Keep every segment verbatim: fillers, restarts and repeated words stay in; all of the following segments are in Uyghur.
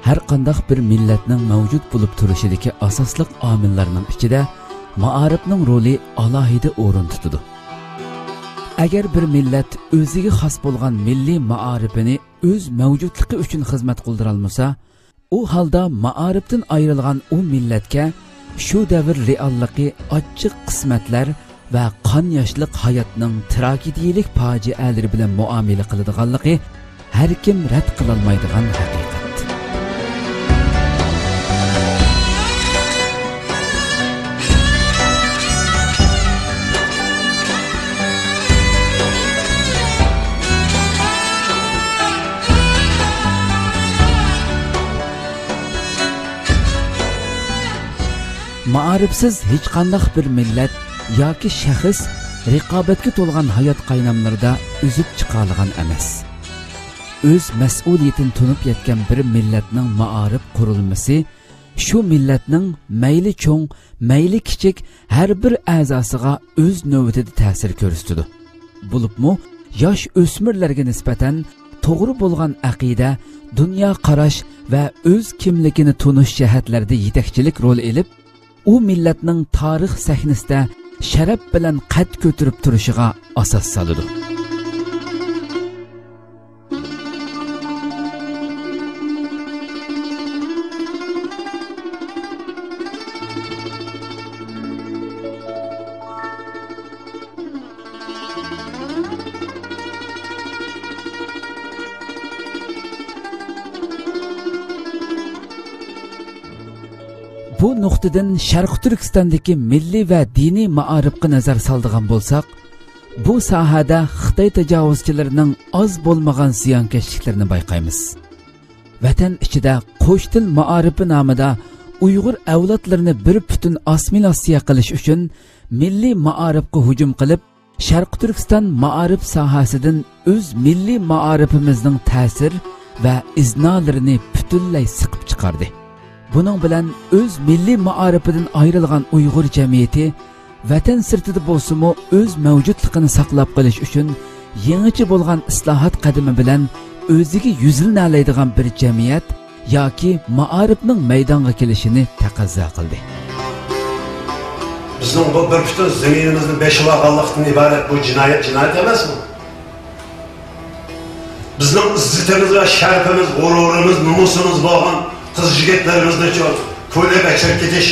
ھەر قانداق بىر مىللەتنىڭ مەۋجۇت بولۇپ تۇرۇشىدىكى ئاساسلىق ئامىللارنىڭ ئىچىدە مائارىپنىڭ رولى ئالاھىدە ئورۇن تۇتىدۇ. ئەگەر بىر مىللەت ئۆزىگە خاس بولغان مىللىي مائارىپىنى ئۆز مەۋجۇتلۇقى ئۈچۈن خىزمەت قىلدۇرالمىسا، ئۇ ھالدا مائارىپتىن ئايرىلغان ئۇ مىللەتكە شۇ دەۋر رېئاللىقى ئاچچىق قىسمەتلەر ۋە قان ياشلىق ھاياتنىڭ تراگېدىيەلىك پاجىئەلىرى بىلەن مۇئامىلە قىلىدىغانلىقى ھەركىم رەت قىلالمايدىغان ھەقىقەت. مائارىپسىز ھېچقانداق بىر مىللەت ياكى شەخس رىقابەتكە تولغان ھايات قايناملىرىدا ئۈزۈپ چىقالىغان ئەمەس. ئۆز مەسئۇلىيىتىنى تونۇپ يەتكەن بىر مىللەتنىڭ مائارىپ قۇرۇلمىسى شۇ مىللەتنىڭ مەيلى چوڭ، مەيلى كىچىك ھەر بىر ئەزاسىغا ئۆز نۆۋىتىدە تەسىر كۆرسىتىدۇ. بولۇپمۇ ياش ئۆسمۈرلەرگە نىسبەتەن توغرا بولغان ئەقىدە، دۇنيا قاراش ۋە ئۆز كىملىكىنى تونۇش جەھەتلەردە يېتەكچىلىك رول ئېلىپ، ئۇ مىللەتنىڭ تارىخ سەھنىسىدە شەرەپ بىلەن قەد كۆتۈرۈپ تۇرۇشىغا ئاساس سالىدۇ. بۇ نۇقتىدىن شەرقىي تۈركىستاندىكى مىللىي ۋە دىنىي مائارىپقا نەزەر سالىدىغان بولساق، بۇ ساھەدە خىتاي تاجاۋۇزچىلىرىنىڭ ئاز بولمىغان زىيانكەشلىكلىرىنى بايقايمىز. ۋەتەن ئىچىدە قوش تىل مائارىپى نامىدا ئۇيغۇر ئەۋلادلىرىنى بىر پۈتۈن ئاسسىمىلياتسىيە قىلىش ئۈچۈن مىللىي مائارىپقا ھۇجۇم قىلىپ، شەرقىي تۈركىستان مائارىپ ساھەسىدىن ئۆز مىللىي مائارىپىمىزنىڭ تەسىر ۋە ئىزنالىرىنى پۈتۈنلەي سىقىپ چىقاردى. بۇنىڭ بىلەن ئۆز مىللىي مائارىپىدىن ئايرىلغان ئۇيغۇر جەمئىيىتى ۋەتەن سىرتىدا بولسىمۇ ئۆز مەۋجۇتلۇقىنى ساقلاپ قېلىش ئۈچۈن يېڭىچە بولغان ئىسلاھات قەدىمى بىلەن ئۆزىگە يۈزلىنەلەيدىغان بىر جەمئىيەت ياكى مائارىپنىڭ مەيدانغا كېلىشىنى تەقەززا قىلدى. بىزنىڭ بۇ بىر پۈتۈن زېمىنىمىزنى بېسىۋالغانلىقتىن ئىبارەت بۇ جىنايەت، جىنايەت ئەمەسمۇ؟ بىزنىڭ ئىززىتىمىز ۋە شەرىپىمىز، غۇرۇرىمىز، نومۇسىمىز بولغان قىز-يىگىتلىرىمىزنىچۇ كۆلگە قېچىرىپ كېتىش،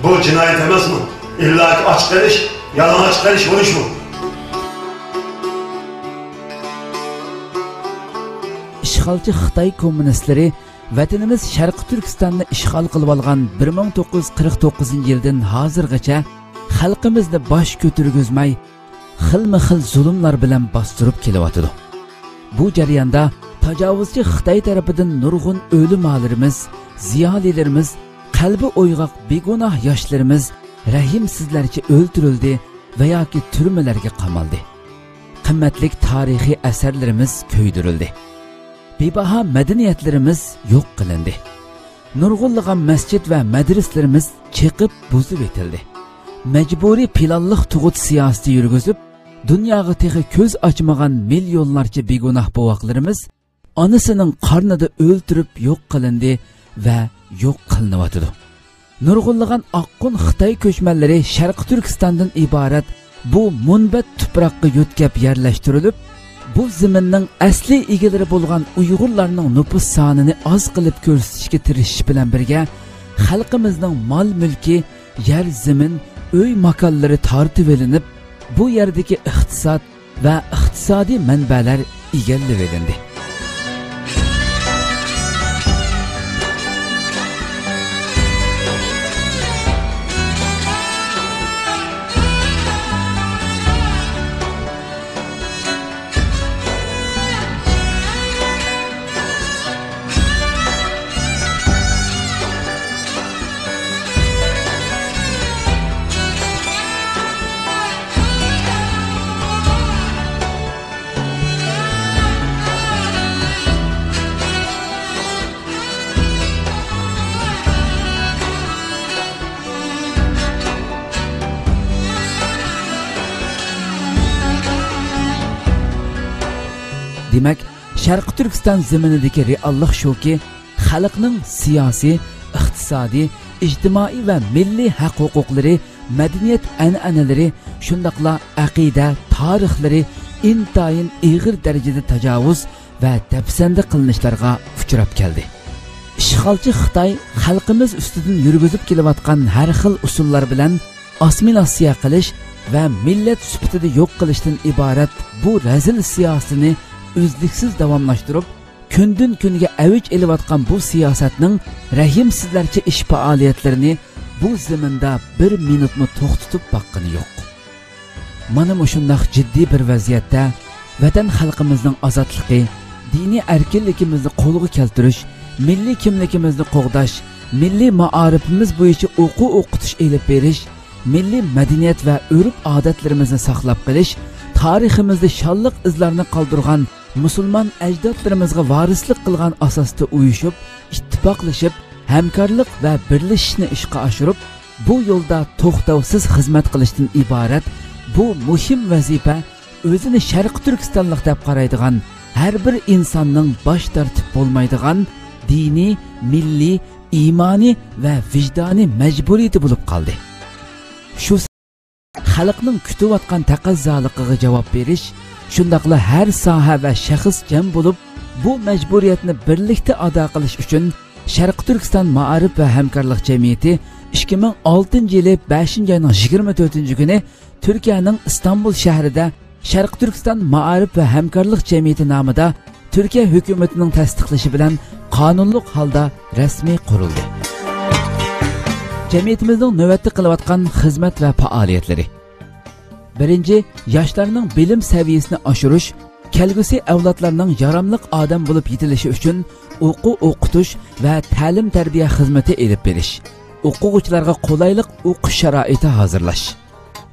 بۇ جىنايەت ئەمەسمۇ؟ ئىللاكى ئاچ قېلىش، يالىڭاچ قېلىش بولۇشمۇ؟ ئىشغالچى خىتاي كوممۇنىستلىرى ۋەتىنىمىز شەرقىي تۈركىستاننى ئىشغال قىلىۋالغان بىر مىڭ توققۇز يۈز قىرىق توققۇزىنچى يىلدىن ھازىرغىچە خەلقىمىزنى باش كۆتۈرگۈزمەي، خىلمۇ خىل زۇلۇملار بىلەن باستۇرۇپ كېلىۋاتىدۇ. بۇ جەرياندا تاجاۋۇزچى خىتاي تەرىپىدىن نۇرغۇن ئۆلىمالىرىمىز، زىيالىيلىرىمىز، قەلبى ئويغاق بىگۇناھ ياشلىرىمىز رەھىمسىزلەرچە ئۆلتۈرۈلدى ۋە ياكى تۈرمىلەرگە قامالدى. قىممەتلىك تارىخىي ئەسەرلىرىمىز كۆيدۈرۈلدى. بىباھا مەدەنىيەتلىرىمىز يوق قىلىندى. نۇرغۇنلىغان مەسچىت ۋە مەدرىسىلىرىمىز چېقىپ بۇزۇۋېتىلدى. مەجبۇرىي پىلانلىق تۇغۇت سىياسىتى يۈرگۈزۈپ، دۇنياغا تېخى كۆز ئاچمىغان مىليونلارچە بىگۇناھ بوۋاقلىرىمىز ئانىسىنىڭ قارنىدا ئۆلتۈرۈپ يوق قىلىندى ۋە يوق قىلىنىۋاتىدۇ. نۇرغۇنلىغان ئاققۇن خىتاي كۆچمەنلىرى شەرقىي تۈركىستاندىن ئىبارەت بۇ مۇنبەت تۇپراققا يۆتكەپ يەرلەشتۈرۈلۈپ، بۇ زېمىننىڭ ئەسلىي ئىگىلىرى بولغان ئۇيغۇرلارنىڭ نوپۇس سانىنى ئاز قىلىپ كۆرسىتىشكە تىرىشىش بىلەن بىرگە، خەلقىمىزنىڭ مال-مۈلكى، يەر-زېمىن، ئۆي-ماكانلىرى تارتىۋېلىنىپ، بۇ يەردىكى ئىقتىساد، ۋە ئىقتىسادىي مەنبەلەر ئىگىلىۋېلىندى. دېمەك، شەرقىي تۈركىستان زېمىنىدىكى رېئاللىق شۇكى، خەلقنىڭ سىياسىي، ئىقتىسادىي، ئىجتىمائىي ۋە مىللىي ھەق-ھوقۇقلىرى، مەدەنىيەت ئەنئەنىلىرى، شۇنداقلا ئەقىدە، تارىخلىرى ئىنتايىن ئېغىر دەرىجىدە تاجاۋۇز ۋە دەپسەندە قىلىنىشلارغا ئۇچراپ كەلدى. ئىشغالچى خىتاي خەلقىمىز ئۈستىدىن يۈرگۈزۈپ كېلىۋاتقان ھەر خىل ئۇسۇللار بىلەن ئاسسىمىلياتسىيە قىلىش ۋە مىللەت سۈپىتىدە يوق قىلىشتىن ئىبارەت بۇ رەزىل سىياسىتىنى ئۈزلۈكسىز داۋاملاشتۇرۇپ، كۈندىن-كۈنگە ئەۋج ئېلىۋاتقان بۇ سىياسەتنىڭ رەھىمسىزلەرچە ئىش پائالىيەتلىرىنى بۇ زېمىندا بىر مىنۇتمۇ توختىتىپ باققىنى يوق. مانا مۇشۇنداق جىددىي بىر ۋەزىيەتتە ۋەتەن خەلقىمىزنىڭ ئازادلىقى، دىنىي ئەركىنلىكىمىزنى قولغا كەلتۈرۈش، مىللىي كىملىكىمىزنى قوغداش، مىللىي مائارىپىمىز بويىچە ئوقۇ ئوقۇتۇش ئېلىپ بېرىش، مىللىي مەدەنىيەت ۋە ئۆرپ-ئادەتلىرىمىزنى ساقلاپ قېلىش، تارىخىمىزدا شانلىق ئىزلارنى قالدۇرغان مۇسۇلمان ئەجدادلىرىمىزغا ۋارىسلىق قىلغان ئاساستا ئۇيۇشۇپ، ئىتتىپاقلىشىپ، ھەمكارلىق ۋە بىرلىشىشنى ئىشقا ئاشۇرۇپ، بۇ يولدا توختاۋسىز خىزمەت قىلىشتىن ئىبارەت بۇ مۇھىم ۋەزىپە ئۆزىنى شەرقىي تۈركىستانلىق دەپ قارايدىغان ھەر بىر ئىنساننىڭ باش تارتىپ بولمايدىغان دىنىي، مىللىي، ئىمانىي ۋە ۋىجدانىي مەجبۇرىيىتى بولۇپ قالدى. شۇ خەلقنىڭ كۈتۈۋاتقان تەقەززالىقىغا جاۋاب بېرىش، شۇنداقلا ھەر ساھە ۋە شەخس جەم بولۇپ، بۇ مەجبۇرىيەتنى بىرلىكتە ئادا قىلىش ئۈچۈن شەرقىي تۈركىستان مائارىپ ۋە ھەمكارلىق جەمئىيىتى ئىككى مىڭ ئالتىنچى يىلى بەشىنچى ئاينىڭ يىگىرمە تۆتىنچى كۈنى تۈركىيەنىڭ ئىستانبۇل شەھىرىدە شەرقىي تۈركىستان مائارىپ ۋە ھەمكارلىق جەمئىيىتى نامىدا تۈركىيە ھۆكۈمىتىنىڭ تەستىقلىشى بىلەن قانۇنلۇق ھالدا رەسمىي قۇرۇلدى. جەمئىيىتىمىزنىڭ نۆۋەتتە قىلىۋاتقان خىزمەت ۋە پائالىيەتلىرى. بىرىنچى، ياشلارنىڭ بىلىم سەۋىيەسىنى ئاشۇرۇش، كەلگۈسى ئەۋلادلارنىڭ ياراملىق ئادەم بولۇپ يېتىلىشى ئۈچۈن ئوقۇ ئوقۇتۇش ۋە تەلىم تەربىيە خىزمىتى ئېلىپ بېرىش، ئوقۇغۇچىلارغا قولايلىق ئوقۇش شارائىتى ھازىرلاش.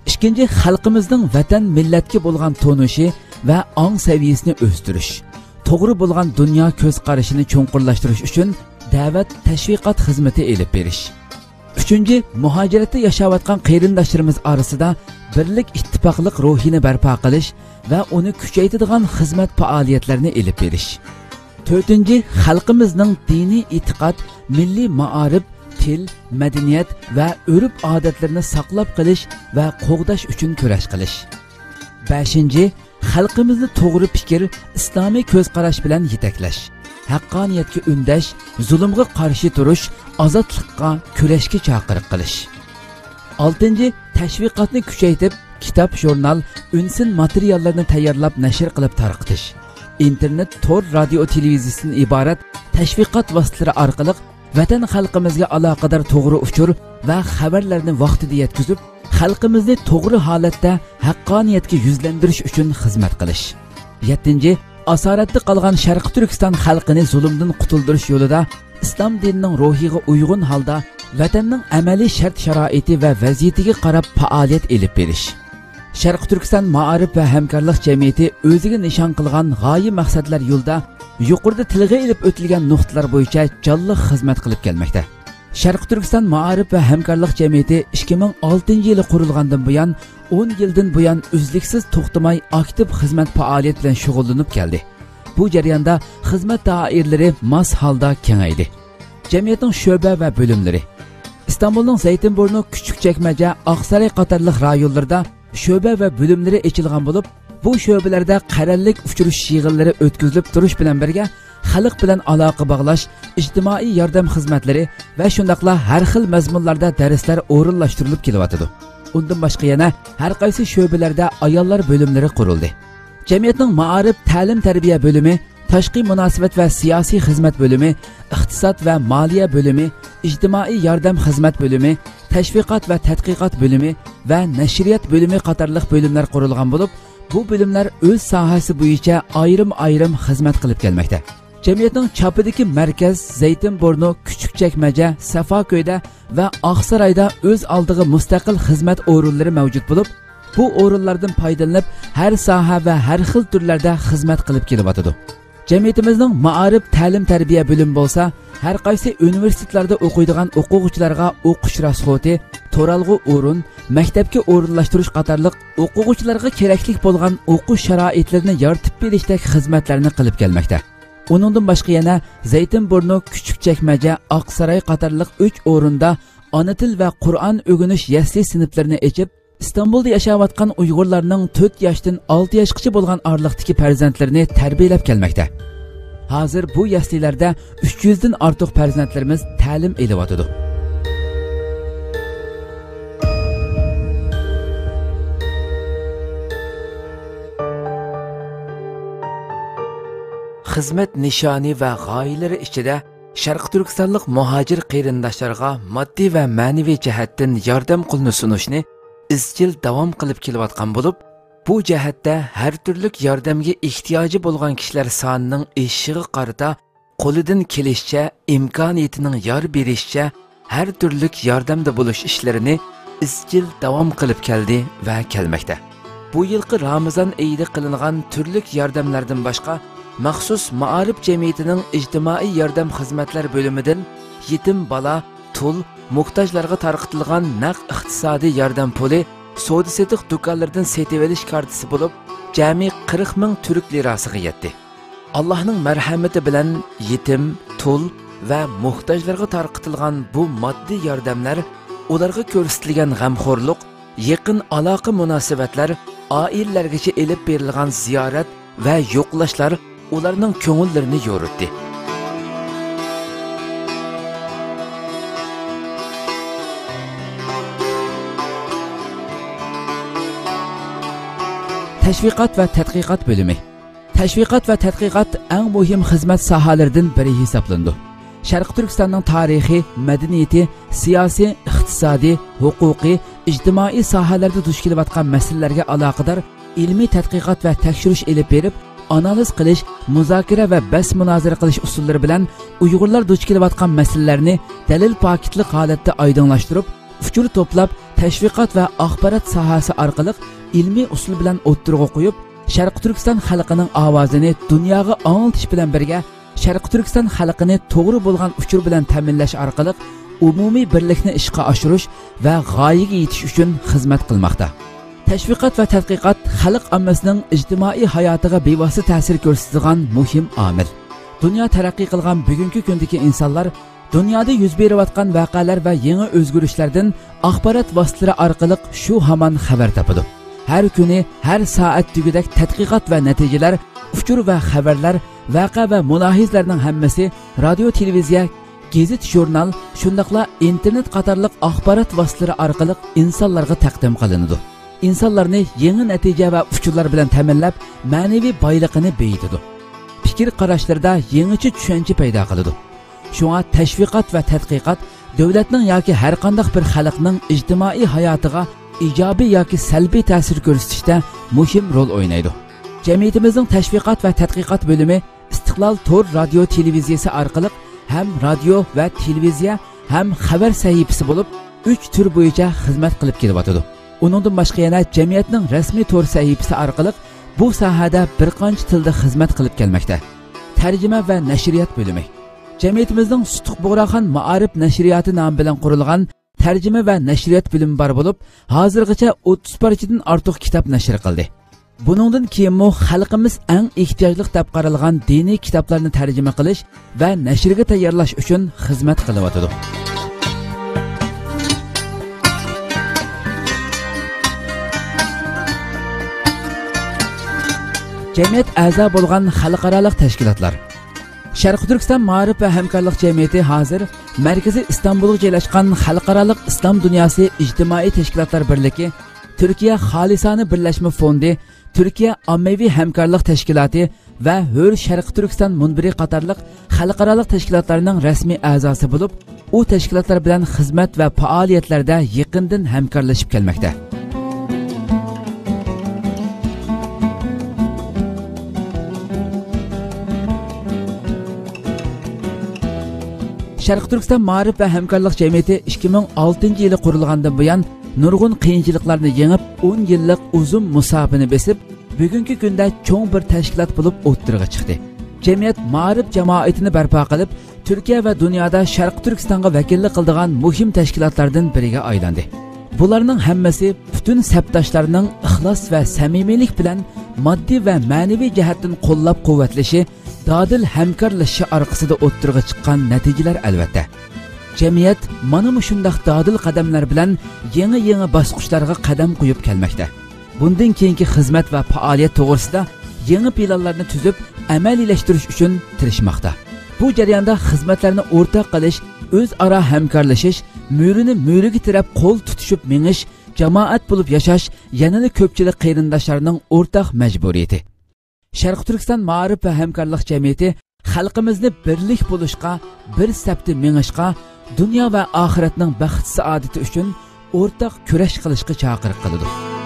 ئىككىنچى، خەلقىمىزنىڭ ۋەتەن، مىللەتكە بولغان تونۇشى ۋە ئاڭ سەۋىيەسىنى ئۆستۈرۈش، توغرا بولغان دۇنيا كۆز قارىشىنى چوڭقۇرلاشتۇرۇش ئۈچۈن دەۋەت، تەشۋىقات خىزمىتى ئېلىپ بېرىش. ئۈچىنچى، مۇھاجىرەتتە ياشاۋاتقان قېرىنداشلىرىمىز ئارىسىدا بىرلىك، ئىتتىپاقلىق روھىنى بەرپا قىلىش ۋە ئۇنى كۈچەيتىدىغان خىزمەت پائالىيەتلىرىنى ئېلىپ بېرىش. تۆتىنچى، خەلقىمىزنىڭ دىنىي ئېتىقاد، مىللىي مائارىپ، تىل، مەدەنىيەت ۋە ئۆرپ-ئادەتلىرىنى ساقلاپ قېلىش ۋە قوغداش ئۈچۈن كۈرەش قىلىش. بەشىنچى، خەلقىمىزنى توغرا پىكىر، ئىسلامىي كۆز قاراش بىلەن يېتەكلەش، ھەققانىيەتكە ئۈندەش، زۇلۇمغا قارشى تۇرۇش، ئازادلىققا كۈرەشكە چاقىرىق قىلىش. ئالتىنچى، تەشۋىقاتنى كۈچەيتىپ، كىتاب، ژۇرنال، ئۈنسىن ماتېرىياللىرىنى تەييارلاپ نەشر قىلىپ تارقىتىش، ئىنتېرنېت، تور، رادىيو، تېلېۋىزىيىسىدىن ئىبارەت تەشۋىقات ۋاسىتىلىرى ئارقىلىق ۋەتەن خەلقىمىزگە ئالاقىدار توغرا ئۇچۇر ۋە خەۋەرلەرنى ۋاقتىدا يەتكۈزۈپ، خەلقىمىزنى توغرا ھالەتتە ھەققانىيەتكە يۈزلەندۈرۈش ئۈچۈن خىزمەت قىلىش. يەتتىنچى، ئاسارەتتە قالغان شەرقىي تۈركىستان خەلقىنى زۇلۇمدىن قۇتۇلدۇرۇش يولىدا ئىسلام دىنىنىڭ روھىغا ئۇيغۇن ھالدا ۋەتەننىڭ ئەمەلىي شەرت-شارائىتى ۋە ۋەزىيىتىگە قاراپ پائالىيەت ئېلىپ بېرىش. شەرقىي تۈركىستان مائارىپ ۋە ھەمكارلىق جەمئىيىتى ئۆزىگە نىشان قىلغان غايە مەقسەتلەر يولىدا يۇقىرىدا تىلغا ئېلىپ ئۆتۈلگەن نۇقتىلار بويىچە جانلىق خىزمەت قىلىپ كەلمەكتە. شەرقىي تۈركىستان مائارىپ ۋە ھەمكارلىق جەمئىيىتى ئىككى مىڭ ئالتىنچى يىلى قۇرۇلغاندىن بۇيان، ئون يىلدىن بۇيان ئۈزلۈكسىز توختىماي ئاكتىپ خىزمەت پائالىيەت بىلەن شۇغۇللىنىپ كەلدى. بۇ جەرياندا خىزمەت دائىرىلىرى ماس ھالدا كېڭەيدى. جەمئىيەتنىڭ شۆبە ۋە بۆلۈملىرى. ئىستانبۇلنىڭ زەيتىنبۇرنۇ، كۈچۈكچەكمەجە، ئاقساراي قاتارلىق رايونلىرىدا شۆبە ۋە بۆلۈملىرى ئېچىلغان بولۇپ، بۇ شۆبىلەردە قەرەللىك ئۇچرىشىش يىغىنلىرى ئۆتكۈزۈلۈپ تۇرۇش بىلەن بىرگە، خەلق بىلەن ئالاقە باغلاش، ئىجتىمائىي ياردەم خىزمەتلىرى ۋە شۇنداقلا ھەر خىل مەزمۇنلاردا دەرسلەر ئورۇنلاشتۇرۇلۇپ كېلىۋاتىدۇ. ئۇندىن باشقا يەنە ھەر قايسى شۆبىلەردە ئاياللار بۆلۈملىرى قۇرۇلدى. جەمئىيەتنىڭ مائارىپ، تەلىم-تەربىيە بۆلۈمى، تاشقى مۇناسىۋەت ۋە سىياسىي خىزمەت بۆلۈمى، ئىقتىساد ۋە مالىيە بۆلۈمى، ئىجتىمائىي ياردەم خىزمەت بۆلۈمى، تەشۋىقات ۋە تەتقىقات بۆلۈمى ۋە نەشرىيات بۆلۈمى قاتارلىق بۆلۈملەر قۇرۇلغان بولۇپ، بۇ بۆلۈملەر ئۆز ساھەسى بويىچە ئايرىم-ئايرىم خىزمەت قىلىپ كەلمەكتە. جەمئىيەتنىڭ چاپىدىكى مەركەز زەيتىنبۇرنۇ، كۈچۈكچەكمەجە، سەفاكۆيدە ۋە ئاقسارايدا ئۆز ئالدىغا مۇستەقىل خىزمەت ئورۇنلىرى مەۋجۇت بولۇپ، بۇ ئورۇنلاردىن پايدىلىنىپ، ھەر ساھە ۋە ھەر خىل تۈرلەردە خىزمەت قىلىپ كېلىۋاتىدۇ. جەمئىيىتىمىزنىڭ مائارىپ، تەلىم-تەربىيە بۆلۈمى بولسا، ھەر قايسى ئۇنىۋېرسىتېتلاردا ئوقۇيدىغان ئوقۇغۇچىلارغا ئوقۇش راسخوتى، تۇرالغۇ ئورۇن، مەكتەپكە ئورۇنلاشتۇرۇش قاتارلىق ئوقۇغۇچىلارغا كېرەكلىك بولغان ئوقۇش شارائىتلىرىنى يارىتىپ بېرىشتەك خىزمەتلەرنى قىلىپ كەلمەكتە. ئۇنىڭدىن باشقا يەنە زەيتىنبۇرنۇ، كۈچۈكچەكمەجە، ئاقساراي قاتارلىق ئۈچ ئورۇندا ئانا تىل ۋە قۇرئان ئۆگىنىش يەسلى سىنىپلىرىنى ئېچىپ، ئىستانبۇلدا ياشاۋاتقان ئۇيغۇرلارنىڭ تۆت ياشتىن ئالتە ياشقىچە بولغان ئارىلىقتىكى پەرزەنتلىرىنى تەربىيەلەپ كەلمەكتە. ھازىر بۇ يەسلىلەردە ئۈچ يۈزدىن ئارتۇق پەرزەنتلىرىمىز تەلىم ئېلىۋاتىدۇ. خىزمەت نىشانى ۋە غايىلىرى ئىچىدە شەرقىي تۈركىستانلىق مۇھاجىر قېرىنداشلارغا ماددىي ۋە مەنىۋى جەھەتتىن ياردەم قولىنى سۇنۇشنى ئىزچىل داۋام قىلىپ كېلىۋاتقان بولۇپ، بۇ جەھەتتە ھەر تۈرلۈك ياردەمگە ئېھتىياجى بولغان كىشىلەر سانىنىڭ ئېشىشىغا قارىتا قولىدىن كېلىشىچە، ئىمكانىيىتىنىڭ يار بېرىشىچە ھەر تۈرلۈك ياردەمدە بولۇش ئىشلىرىنى ئىزچىل داۋام قىلىپ كەلدى ۋە كەلمەكتە. بۇ يىلقى رامىزان ئېيىدا قىلىنغان تۈرلۈك ياردەملەردىن باشقا، مەخسۇس مائارىپ جەمئىيىتىنىڭ ئىجتىمائىي ياردەم خىزمەتلەر بۆلۈمىدىن يېتىم بالا، تۇل، موھتاجلارغا تارقىتىلغان نەق ئىقتىسادىي ياردەم پۇلى سودا-سېتىق دۇكانلىرىدىن سېتىۋېلىش كارتىسى بولۇپ، جەمئىي قىرىق مىڭ تۈرك لىراسىغا يەتتى. ئاللاھنىڭ مەرھەمىتى بىلەن يېتىم، تۇل ۋە موھتاجلارغا تارقىتىلغان بۇ ماددىي ياردەملەر، ئۇلارغا كۆرسىتىلگەن غەمخورلۇق، يېقىن ئالاقە مۇناسىۋەتلەر، ئائىلىلەرگىچە ئېلىپ بېرىلغان زىيارەت ۋە يوقلاشلار ئۇلارنىڭ كۆڭۈللىرىنى يورۇتتى. تەشۋىقات ۋە تەتقىقات بۆلۈمى. تەشۋىقات ۋە تەتقىقات ئەڭ مۇھىم خىزمەت ساھەلىرىدىن بىرى ھېسابلىنىدۇ. شەرقىي تۈركىستاننىڭ تارىخى، مەدەنىيىتى، سىياسىي، ئىقتىسادىي، ھوقۇقىي، ئىجتىمائىي ساھەلەردە دۇچ كېلىۋاتقان مەسىلىلەرگە ئالاقىدار ئىلمىي تەتقىقات ۋە تەكشۈرۈش ئېلىپ بېرىپ، ئانالىز قىلىش، مۇزاكىرە ۋە بەس مۇنازىرە قىلىش ئۇسۇللىرى بىلەن ئۇيغۇرلار دۇچ كېلىۋاتقان مەسىلىلەرنى دەلىل پاكىتلىق ھالەتتە ئايدىڭلاشتۇرۇپ، ئۇچۇر توپلاپ، تەشۋىقات ۋە ئاخبارات ساھەسى ئارقىلىق ئىلمىي ئۇسۇل بىلەن ئوتتۇرىغا قويۇپ، شەرقىي تۈركىستان خەلقىنىڭ ئاۋازىنى دۇنياغا ئاڭلىتىش بىلەن بىرگە، شەرقىي تۈركىستان خەلقىنى توغرا بولغان ئۇچۇر بىلەن تەمىنلەش ئارقىلىق ئومۇمىي بىرلىكنى ئىشقا ئاشۇرۇش ۋە غايىگە يېتىش ئۈچۈن خىزمەت قىلماقتا. تەشۋىقات ۋە تەتقىقات خەلق ئاممىسىنىڭ ئىجتىمائىي ھاياتىغا بىۋاسىتە تەسىر كۆرسىتىدىغان مۇھىم ئامىل. دۇنيا تەرەققىي قىلغان بۈگۈنكى كۈندىكى ئىنسانلار دۇنيادا يۈز بېرىۋاتقان ۋەقەلەر ۋە يېڭى ئۆزگىرىشلەردىن ئاخبارات ۋاسىتىلىرى ئارقىلىق شۇ ھامان خەۋەر تاپىدۇ. ھەر كۈنى، ھەر سائەت دېگۈدەك تەتقىقات ۋە نەتىجىلەر، ئۇچۇر ۋە خەۋەرلەر، ۋەقە ۋە مۇلاھىزىلەرنىڭ ھەممىسى رادىيو، تېلېۋىزىيە، گېزىت، ژۇرنال، شۇنداقلا ئىنتېرنېت قاتارلىق ئاخبارات ۋاسىتىلىرى ئارقىلىق ئىنسانلارغا تەقدىم قىلىنىدۇ. ئىنسانلارنى يېڭى نەتىجە ۋە ئۇچۇرلار بىلەن تەمىنلەپ، مەنىۋى بايلىقىنى بېيىتىدۇ. پىكىر قاراشلىرىدا يېڭىچە چۈشەنچە پەيدا قىلىدۇ. شۇڭا تەشۋىقات ۋە تەتقىقات دۆلەتنىڭ ياكى ھەرقانداق بىر خەلقنىڭ ئىجتىمائىي ھاياتىغا ئىجابىي ياكى سەلبىي تەسىر كۆرسىتىشتە مۇھىم رول ئوينايدۇ. جەمئىيىتىمىزنىڭ تەشۋىقات ۋە تەتقىقات بۆلۈمى ئىستىقلال تور رادىيو تېلېۋىزىيىسى ئارقىلىق ھەم رادىيو ۋە تېلېۋىزىيە ھەم خەۋەر سەھىپىسى بولۇپ، ئۈچ تۈر بويىچە خىزمەت قىلىپ كېلىۋاتىدۇ. ئۇنىڭدىن باشقا يەنە جەمئىيەتنىڭ رەسمىي تور سەھىپىسى ئارقىلىق بۇ ساھەدە بىر قانچە تىلدا خىزمەت قىلىپ كەلمەكتە. تەرجىمە ۋە نەشرىيات بۆلۈمى. جەمئىيىتىمىزنىڭ سۇتۇق بۇغراخان مائارىپ نەشرىياتى نامى بىلەن قۇرۇلغان تەرجىمە ۋە نەشرىيات بۆلۈمى بار بولۇپ، ھازىرغىچە ئوتتۇز پارچىدىن ئارتۇق كىتاب نەشر قىلدى. بۇنىڭدىن كېيىنمۇ خەلقىمىز ئەڭ ئېھتىياجلىق دەپ قارالغان دىنىي كىتابلارنى تەرجىمە قىلىش ۋە نەشرگە تەييارلاش ئۈچۈن خىزمەت قىلىۋاتىدۇ. جەمئىيەت ئەزا بولغان خەلقئارالىق تەشكىلاتلار. شەرقىي تۈركىستان مائارىپ ۋە ھەمكارلىق جەمئىيىتى ھازىر مەركىزى ئىستانبۇلغا جايلاشقان خەلقئارالىق ئىسلام دۇنياسى ئىجتىمائىي تەشكىلاتلار بىرلىكى، تۈركىيە خالىسانە بىرلەشمە فوندى، تۈركىيە ئاممىۋى ھەمكارلىق تەشكىلاتى ۋە ھۆر شەرقىي تۈركىستان مۇنبىرى قاتارلىق خەلقئارالىق تەشكىلاتلارنىڭ رەسمىي ئەزاسى بولۇپ، ئۇ تەشكىلاتلار بىلەن خىزمەت ۋە پائالىيەتلەردە يېقىندىن ھەمكارلىشىپ كەلمەكتە. شەرقىي تۈركىستان مائارىپ ۋە ھەمكارلىق جەمئىيىتى ئىككى مىڭ ئالتىنچى يىلى قۇرۇلغاندىن بۇيان، نۇرغۇن قىيىنچىلىقلارنى يېڭىپ، ئون يىللىق ئۇزۇن مۇساپىنى بېسىپ، بۈگۈنكى كۈندە چوڭ بىر تەشكىلات بولۇپ ئوتتۇرىغا چىقتى. جەمئىيەت مائارىپ جامائىتىنى بەرپا قىلىپ، تۈركىيە ۋە دۇنيادا شەرقىي تۈركىستانغا ۋەكىللىك قىلىدىغان مۇھىم تەشكىلاتلاردىن بىرىگە ئايلاندى. بۇلارنىڭ ھەممىسى پۈتۈن سەپداشلارنىڭ ئىخلاس ۋە سەمىمىيلىك بىلەن ماددىي ۋە مەنىۋى جەھەتتىن قوللاپ-قۇۋۋەتلىشى، دادىل ھەمكارلىشىشى ئارقىسىدا ئوتتۇرىغا چىققان نەتىجىلەر ئەلۋەتتە. جەمئىيەت مانا مۇشۇنداق دادىل قەدەملەر بىلەن يېڭى-يېڭى باسقۇچلارغا قەدەم قويۇپ كەلمەكتە. بۇندىن كېيىنكى خىزمەت ۋە پائالىيەت توغرىسىدا يېڭى پىلانلارنى تۈزۈپ، ئەمەلىيلەشتۈرۈش ئۈچۈن تىرىشماقتا. بۇ جەرياندا خىزمەتلەرنى ئورتاق قىلىش، ئۆزئارا ھەمكارلىشىش، مۈرىنى مۈرىگە تىرەپ قول تۇتۇشۇپ مېڭىش، جامائەت بولۇپ ياشاش يەنىلا كۆپچىلىك قېرىنداشلارنىڭ ئورتاق مەجبۇرىيىتى. شەرقىي تۈركىستان مائارىپ ۋە ھەمكارلىق جەمئىيىتى خەلقىمىزنى بىرلىك بولۇشقا، بىر سەپتە مېڭىشقا، دۇنيا ۋە ئاخىرەتنىڭ بەخت-سائادىتى ئۈچۈن ئورتاق كۈرەش قىلىشقا چاقىرىق قىلىدۇ.